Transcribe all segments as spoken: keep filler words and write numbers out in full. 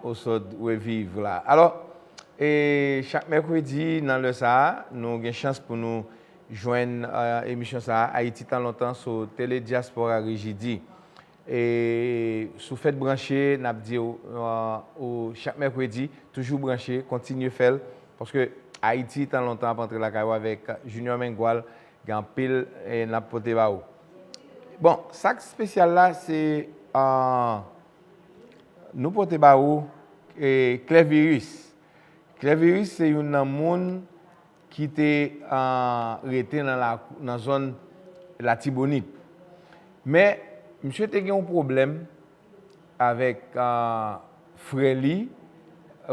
Oswald Reviv la. Alò, e chak mèkredi nan lè sa a, nou gen chans pou nou jwenn, e, emisyon sa a, Ayiti Tan Lontan, sou Tele Dyaspora Rejidi. E si w fèk branche, n ap di w, e, ou chak mèkredi, toujou branche, kontinye fè l, paske Ayiti Tan Lontan ap antre lakay ou avèk Junior Mengual, gen anpil, e, n ap pote ba ou. Bon, sa k espesyal la, se, e, nou pote ba ou, e, Klèviris. Klèviris se youn nan moun ki te, e, rete nan la, nan zòn Latibonit. Men, misye te gen yon pwoblèm avèk, e, frè li,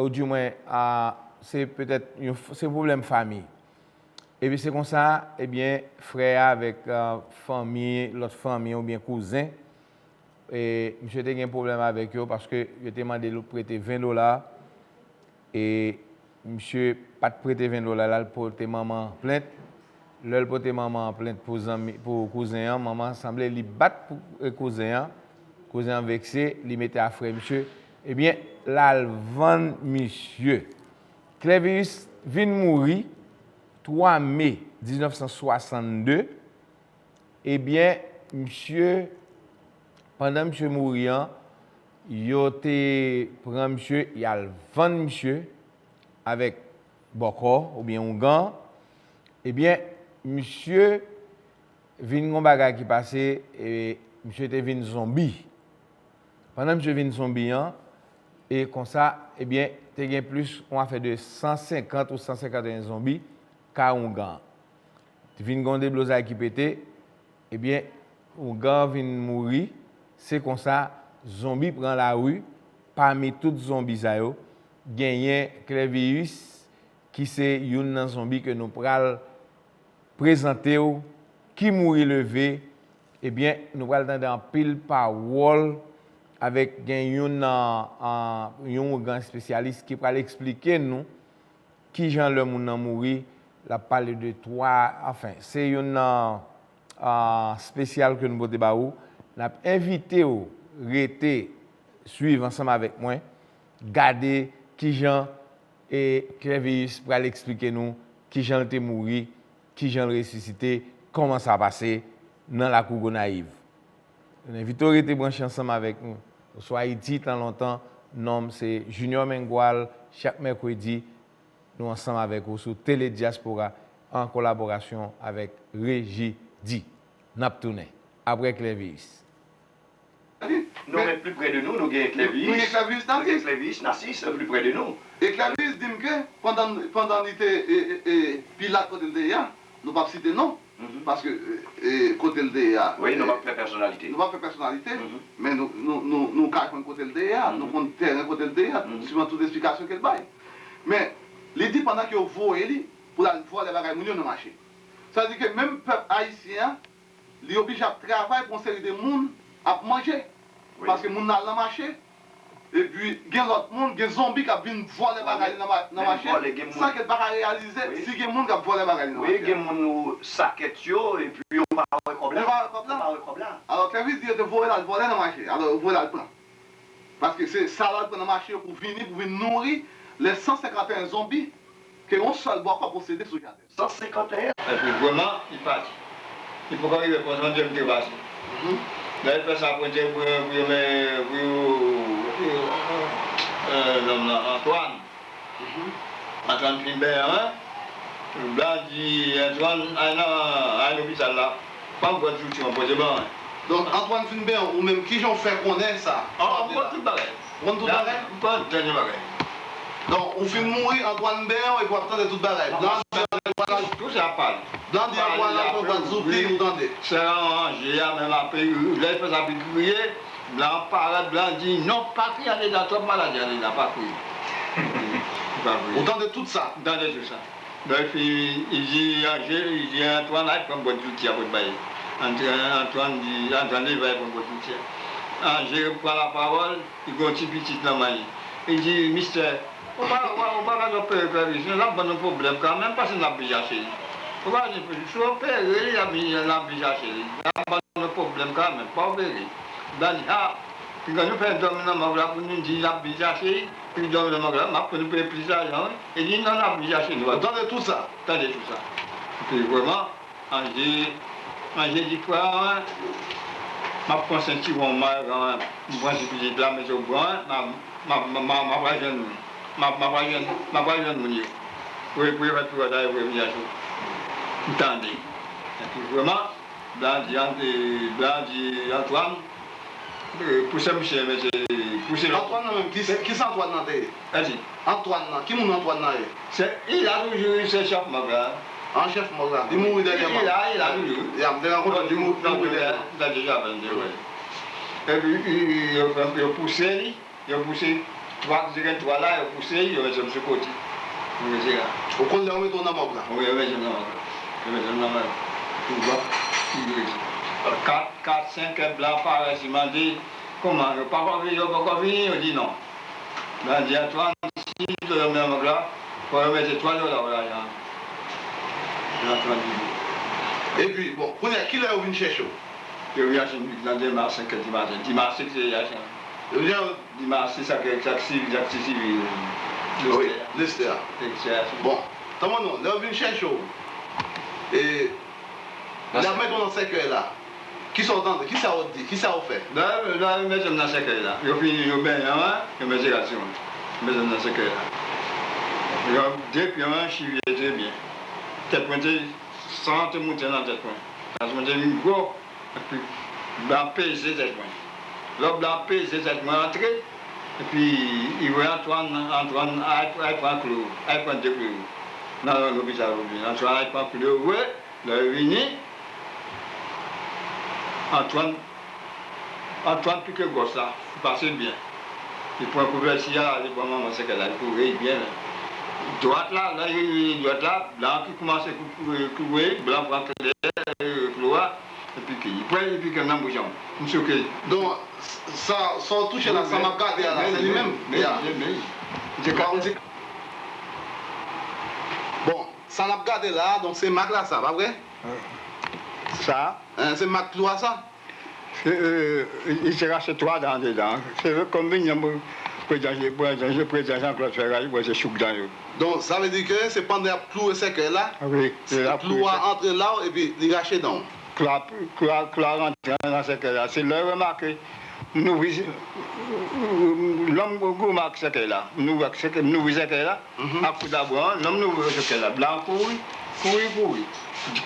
oudimwen, e, se petèt yon, se yon pwoblèm fanmi. Epi se konsa, ebyen, frè a avèk, e, fanmi, lòt fanmi oubyen kouzen, e, misye te gen pwoblèm avèk yo paske yo te mande l prete ven dola, e misye pa t prete ven dola la, l pote manman an plent. Lè l pote manman an plent pou zanmi, pou kouzen an, manman an sanble li bat pou, e, kouzen an. Kouzen an vekse, li mete afrè misye. Ebyen, l al vann misye. Klèviris vin mouri twa me diznèf san swasannde. Ebyen, misye, pandan misye mouri an, yo te pran misye, y al vann misye avèk bòkò oubyen oungan. Ebyen, misye vin gon bagay ki pase, e misye te vin zonbi. Pandan misye vin zonbi an, e konsa, ebyen, te gen plis, yon afè de san senkant ou san senkanteyen zonbi ka oungan an. Te vin gen yon deblozay ki pete, ebyen, oungan an vin mouri. Se konsa, zonbi pran lari. Pami tout zonbi sa yo, genyen Klèviris, ki se youn nan zonbi ke nou pral prezante w, ki mouri leve. Ebyen, nou pral tande anpil pawòl avèk gen youn nan, a, yon oungan espesyalis ki pral eksplike nou kijan lè moun nan mouri, l ap pale de twa, anfen, se youn nan, a, espesyal ke nou pote ba ou. N ap envite w rete swiv ansanm avèk mwen, gade kijan, e, Klèviris pral eksplike nou kijan l te mouri, kijan l resisite, kòman sa pase nan lakou Gonayiv. Nou envite w rete branche ansanm avèk nou. Oswa Ayiti Tan Lontan, non m se Junior Mengual, chak mèkredi, nou ansanm avèk ou sou Tele Dyaspora, an kolaborasyon avèk Rejidi. N ap tounen apre Klèviris. Non, men pli pre de nou, nou gen Klèviris. Nou gen Klèviris Nasis. Nou gen Klèviris Nasis, pli pre de nou. E Klèviris di m ke pandan, pandan li te, e, e, e, Pilat kote l te ye a, nou p ap site non. Paske, e, e, kote l te ye a. Wi, nou p ap fè pèsonalite. Nou p ap fè pèsonalite, men nou, nou, nou, nou ka jwenn kote l te ye a, nou konn tèren kote l te ye a, swivan tout esplikasyon ke l bay. Men, li di pandan ke yo voye li pou l al vòlè bagay moun yo nan mache. Sa vle di ke menm pèp ayisyen an, li oblije ap travay pou yon seri de moun ap manje. Paske moun nan al nan mache, epi gen lòt moun, gen zonbi k ap vin vòlè bagay li nan ma- nan mache, san ke l pa ka reyalize si gen moun k ap vòlè bagay li nan mache. Wi, gen moun ou sakèt yo, epi yo pa wè kòb la. Yo pa wè kòb la. Yo pa wè kòb la. Alò, Klèvis di yo te voye l al vòlè nan mache. Alò, yo voye l al pran. Paske se sa l al pran nan mache yo pou vini, pou vin nouri lè san senkanteyen zonbi ke yon sèl bòkò posede sou jaden. San senkanteyen. Epi vrèman, li pati. Li poko rive pran San Dyè m te pase. Lè l fè sa pou entè- pou pou yo men pou yo nonm nan Antwàn. Antwàn fin benyen wi. Blan di Antwàn al nan al lopital la. Pran m pran zouti an poze ban mwen. Donk Antwàn fin benyen ou menm kijan w fè konnen sa? An m pran tout bagay. Konn tout bagay? M konn dènye bagay. Donk, ou fin mouri, Antwàn benyen w epi w ap tande tout bagay. Blan di Antwàn al. Tout sa ap pale. Blan di Antwàn al pran bwat zouti, ou tande. Sè an ranje a menm ape, lè l fè sa pi kriye, Blan an parèt, Blan di non, pa kriye andedan, twòp maladi andedan, pa kriye. Ou tande tout sa? M tande tout sa. Lè l fini, li di Anje, li di Antwàn al pran bwat zouti a pou l bay. Antwàn di, Antwàn leve al pran bwat zouti a. Anje pran lapawòl, li gen yon ti pitit nan men li. Li di, Mistè, ou pa ou pa ka opere Klèvis non, l ap ban nou pwoblèm kanmenm, paske n ap vin chache li. Ou pa vin, si w opere li, l ap vin chache li. L ap ban nou pwoblèm kanmenm, pa opere. Blan di, ha! Piga nou fè dòmi nan mòg la pou nou di n ap vin chache, pou dòmi nan mòg la, m ap fè nou peye plis lajan, wi. E di non, n ap vin chache nou. Ou tande tout sa? Tande tout sa. Epi vrèman, Ange, Ange di, "Frè mwen, m ap pran sentiwon m, m pran ti pitit la, mete w pran, m ap, m ap, m ap, m ap al jwenn moun. M ap, m ap al jwenn, m ap al jwenn moun yo. Pou, pou yo fè pi wòt la, pou yo vin chache w." M tande. Epi vrèman, Blan di, An-, e, Blan di Antwàn, e, pouse misye, mesye, pouse l. Antwàn nan menm, ki, ki sa Antwàn nan te ye? Antwàn nan, ki moun Antwàn nan ye? Se, li la toujou, se chèf mòg la. An chèf mòg la. Li mouri dènyèman. Li la, li la toujou. Ya, m te rankontre l, li mou-, li mouri dènyèman. Epi, yo, yo, yo pouse li. Yo pouse twa, yo gen twa la, yo pouse, yo mete m sou kote. Yo mete la. Ou konn lè yo mete w nan mòg la? Wi, yo mete m nan mòg la. Yo mete m nan mòg la. Kat, kat, senk è, Blan parèt, li mande, "Kòman, yo poko vini, yo poko vini?" Yo di, "Non." Blan di, "Antwàn, si w vle nan mòg la, fò yo mete twa dola w lajan." Antwàn di. Epi, bon, kounye a, kilè yo vin chèche w? Yo vin chèche m nan demen a senk è dimaten. Dimaten, se te ajan. Yo vin Dimas, se sa k, sa k sivil, sa k ti sivil. Wi, Lestè a. Lestè a. Lestè a. Bon, tanpon non, lè yo vin chèche w, e, lè y ap mete w nan sèkèy la, kisa w tande? Kisa yo di? Kisa yo fè? Lè, lè yo mete m nan sèkèy la, yo fini, yo benyen mwen, yo mete rad sou mwen. Yo mete m nan sèkèy la. Yo depi mwen chivye te byen. Tèt mwen te, san te moute nan tèt mwen. Paske mwen te vin gwo. Epi, Blan peze tèt mwen. Lò Blan peze tèt mwen antre, epi li voye Antwàn, Antwàn al, al pran kle, al pran de kle nan lopital pou vini. Antwàn al pran kle, lè li vini, Antwàn, Antwàn pike gwòs la, li pase byen. Li pran kouvèti a, li pran manman sèkèy la, li kouvri byen. Dwat la, lè li vini dwat la, Blan ki koumanse kou-, kou-, kouvri, Blan pran kle, kle a, Epi ki, li pran, epi ki nan bouch an. M souke. Donk, sa, sa w touche la, sa m ap gade a la, se li menm? Men, men, men. Bon, sa n ap gade la, donk se mak la sa, pa vre? Sa? Hein, se mak klou a sa? Se, euh, li te rache twa dan andedan. Se kòm vin yon prezidan, prezidan, prezidan Jean Claude fè rache, se chouk dan yo. Donk, sa vle di ke se pandan y ap kloure sèkèy la, klou a antre la w epi li rache dan w. Klou a, klou a, klou a rantre nan sèkèy la. Se lè yo remake, m ouvri, lè m goumen ak sèkèy la, m ouvri ak sèkèy, m ouvri sèkèy la, ak kout a bwa, lè m ouvri sèkèy la, Blan kouri, kouri, kouri,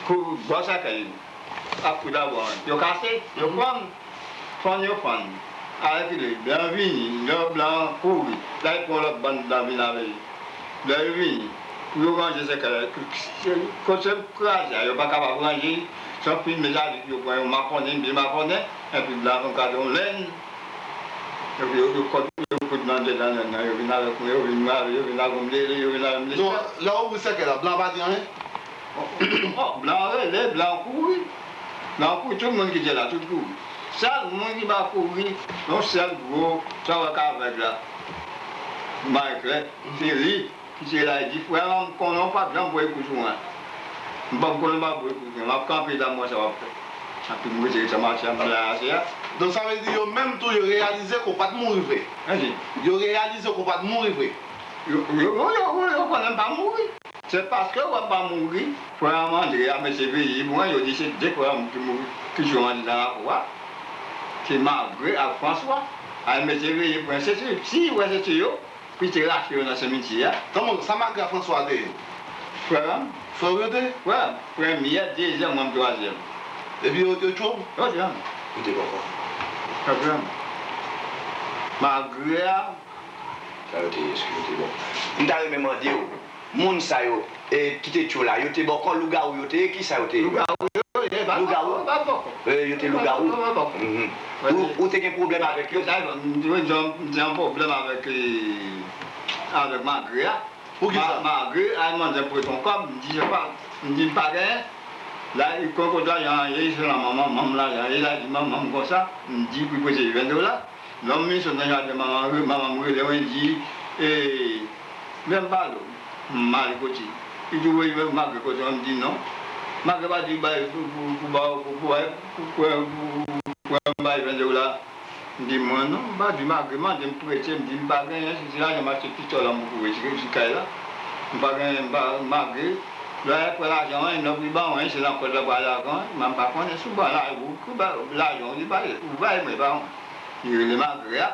kou-, bò sèkèy yo. Ak kout a bwa, yo kase, yo fann, fann yo fann. Alèkile, Blan vini, lè Blan kouri, l al pran lòt bann Blan vin avè li. Lè yo vini, pou yo ranje sèkèy la, kote m kraze a, yo pa kapab ranje, se yon pil metalik yo pran, yo makonnen, byen makonnen, epi Blan fè yon kado lèn, epi yo, yo kot, yo kot nan dedan lèn nan, yo vin avèk mwen, yo vin mare, yo vin avè m lele, yo vin avè m lele. Non, lè w ouvri sèkèy la, Blan pa di anyen? Bon, Blan rele, Blan kouri. Blan kouri, tout moun ki te la, tout kouri. Sèl moun ki pa kouri, yon sèl gwo, sa w wè k avèg la, Mayi Klè, se li ki te la, li di, "Frè m, m konnen w p ap janm voye kou sou mwen. M p ap konnen w p ap voye kou sou mwen. M ap kanpe la, m wè sa w ap fè." Epi m retire sa m achte a, m la ase a. Donk, sa vle di yo menm tou, yo reyalize ke w pa t mouri vre. Yo reyalize ke w pa t mouri vre. Yo, yo, yo, yo, yo konnen m pa mouri. Se paske w wè m pa mouri, frè m Andre a, mesye veye pou mwen, yo di se de frè m ki mouri, ki jwe andedan lakou a. Se Magre ak Franswa. Ay, mesye veye pou mwen, se, se, si w wè se, se yo ki te rache yo nan simityè a. Kòman, sa Magre ak Franswa te ye? Frè m. Frè w yo te ye? Frè m. Premyè, dezyèm, mwen m twazyèm. Epi yo, yo tchwe w? Yo tchwe m. Ou te bòkò. Yo tchwe m. Magre a, Sa yo te ye, eskize, bon. M ta renmen mande w, moun sa yo, e, ki te tchwe w la, yo te bòkò, lougawou yo te ye, ki sa yo te ye? Lougawou yo ye, pa bòkò, pa bòkò. E, yo te lougawou? Pa bòkò. Mhm. Ou, ou te gen pwoblèm avèk yo? Sa, m te gen, m te gen pwoblèm avèk, e, avèk Magre a. Poukisa? Ma-, Magre al mande m prete yon kòb, m di, se pa, m di, m pa genyen. La, li konn kot lajan an ye, se nan manman, manman lajan an ye, la di manman m konsa, m di pou l prete ven dola. Lè m vin sot nan jaden manman, manman m rele mwen, li di, e, men m pale w, m ale kote. Li di, wi, men Magre kote mwen, m di non. Magre pa di bay pou, pou, pou ba w, pou, pou bay, pou, pou, pou, pou bay ven dola. M di, mwen non, m pa di, malgre mande m prete, m di m pa genyen, se ti lajan m achte pistòl la m pou retire ti kay la. M pa genyen, m pa, malgre lòyè pran lajan an, lè w pran an, se nan kòd la pral lajan an, m pa konnen si w ban lajan, ou ba lajan, ou di ba, ou bay mwen pa mwen. Li rele malgre a.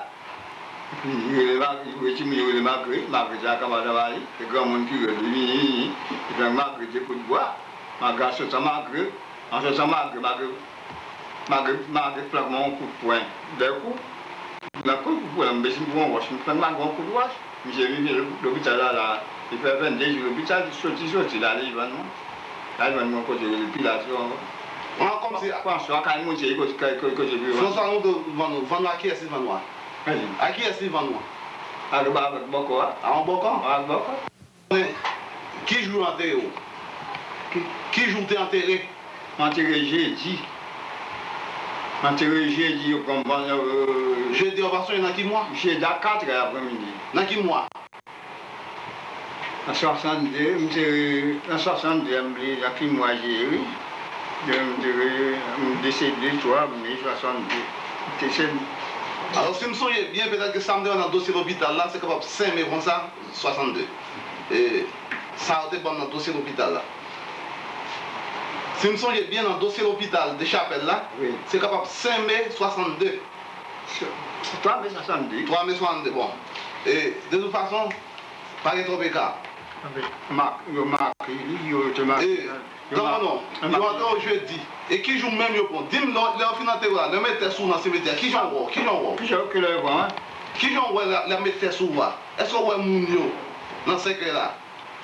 Epi li rele malgre, li voye timoun yo rele malgre, malgre se akanbada mari, se granmoun ki rele, li vini, vini, li pran malgre de kout bwa, malgre an sotan malgre, an sotan malgre, malgre, malgre, malgre flank mwen yon kout pwen, dèyè kou, nan kout, kout pwen, m bese m pran yon wòch, m flank malgre yon kout wòch, misye vin lopital la, la, li fè vennde jou lopital, soti, soti, l ale, li vann mwen, l al vann mwen kote rele Pilat, yon, an kòmsi, Franswa, kay monte, kote, kote, kote, kote, Franswa, nou vann ou, vann ou, a kiyès li vann ou a? A kiyès li vann ou an? Ak, ba, avèk bòkò a. A yon bòkò? Avèk bòkò. Men, ki jou yo antere w? Ki jou w te antere? Antere jedi. Antere jedi, yo pran m, euh, jedi, w pa sonje nan ki mwa? Jedi a katrè aprèmidi. Nan ki mwa? An swasannde, m te, an swasannde, m bliye nan ki mwa je ye, wi. M te, m desede twa me swasannde. M te se. Alò, si m sonje byen, petèt ke sa m te wè nan dosye lopital la, se kapab senk me konsa, swasannde. E sa yo te ban m nan dosye lopital la. Si m sonje byen, nan dosye lopital de Chapèl la, wi, se kapab senk me swasannde. Twa me swasannde. Twa me swasannde, bon. E, de tout fason, pa gen twòp eka. Mak-, yo make li, yo te make. E, yo non, yo antre w jedi. E ki jou menm yo pran? Di m, lè, lè yo fin antere w la, lè yo met tè sou w nan simetyè a, ki jan w wè w? Ki jan w wè w? Ki jan, ki lè yo pran, wi? Ki jan w wè lè, lè yo met tè sou w a? Èske w wè moun yo nan sèkèy la?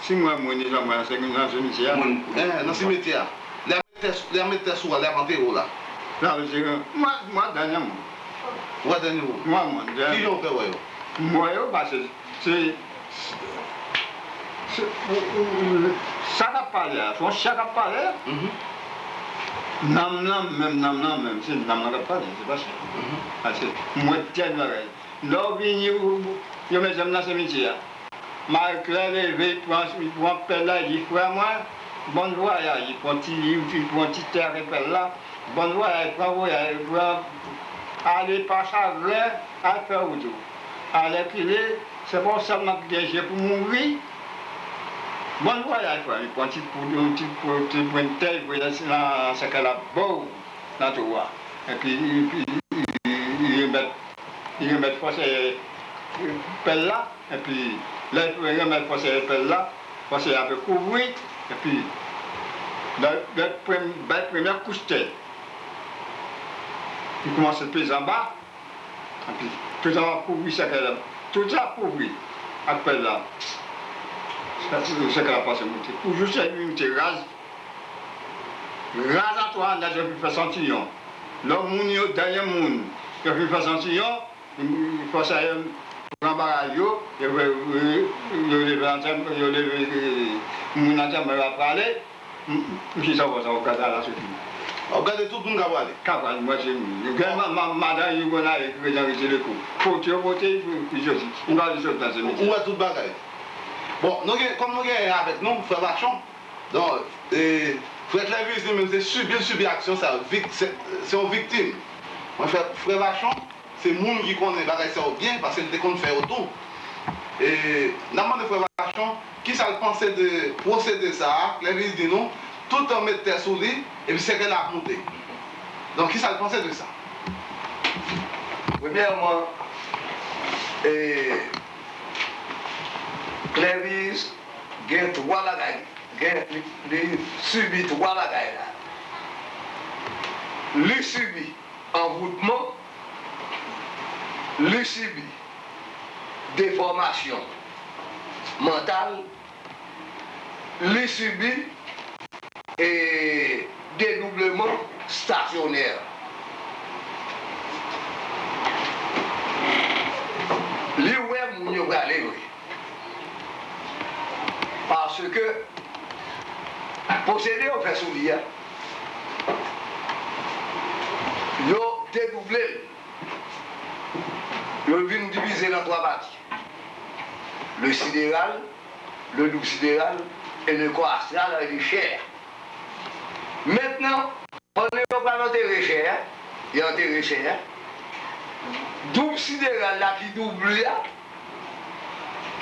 Si m wè moun, li janm wè nan sèkèy, nan simetyè a. Moun. Eh, nan simetyè a. Lè yo met tè, lè yo met tè sou w a, lè yo antere w la. Sa vle di, m wè, m wè dènye moun. W wè dènye moun? M wè moun, dènye moun. Ki jan w fè wè yo? M wè yo, paske Se, se, ou, ou, ou, sa k ap pale a, se yon chè k ap pale a. Nanm nan menm, nanm nan menm, se nanm nan k ap pale, se pa chè. Paske m wè tèl bagay. Lè w vini, ou, ou, yo mete m nan simityè a. Mari Klè leve, li pran, li pran pèl la, li di, frè mwen, bòn vwayaj, li pran ti liv, li pran ti tè avèk pèl la. Bòn vwayaj, pran vwayaj, pran, ale pa chagren, al fè wout ou. Alèkile, se pa w sèlman ki gen je pou mouri. Bòn vwayaj, frè m, li pran ti poud, yon ti poud, ti pwen tè, li voye nan, nan sèkèy la, bow, nan twou a. Epi, epi, li, li remèt, li remèt fòsèyè pèl la. Epi, lè l renmen fòsèyè pèl la, fòsèyè a ap kouvri, epi, lè, lè l premye, bay premyè kouch tè, li kòmanse peze anba, epi, tout sa ap kouvri sèkèy la, tout sa ap kouvri ak pèl la, sèkèy la pase monte. Pou jis li monte raz, raz a twa nèt, yo fin fè santiyon. Lè moun yo, dènye moun, yo fin fè santiyon, Fòsèyè pran bagay yo, yo, yo, yo leve antèm-, yo leve, eh, moun antèman yo ap prale, m, m, m chita wè sa, w gade ala soti. W ap gade tout moun k ap prale. K ap prale, m wè se moun. Yo gen ma-, ma-, madan Igo Naye ki rete nan Rite Leko. Pote yo pote, pou, pou soti. M pa vle soti nan simityè. Ou wè tout bagay. Bon, nou gen, kòm nou gen avèk nou, frè Vachon, Donk, e, frè Klèvis li menm se sibi l sibi aksyon sa yo. Vik-, se, se yon viktim. Mwen, frè, frè Vachon, se moun ki konnen bagay sa yo byen, paske l te konn fè yo tou. E, n ap mande frè Vachon, kisa l panse de pwosede sa a? Klèvis di nou, tout tan met tè sou li, epi sèkèy la ap moute. Donk, kisa l panse de sa? Premyèman, e, Klèvis gen twa bagay. Gen, li, li sibi twa bagay la. Li sibi anvoutman, li sibi defòmasyon mantal, li sibi, e, dedoubleman stasyonè. Li wè moun yo prale vre. Paske pwosede yo fè sou li a, yo dedouble l. Yo vin divize l an twa pati. Le sidéral, le doux sidéral et le corps astral, le chè. Mentnan, pandan yo pral antere chè a, yo antere chè a, Doub sideral la ki double a,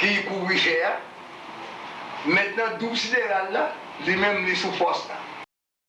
ki kouvri chè a. Mentnan, doub sideral la, li menm, li sou fòs la.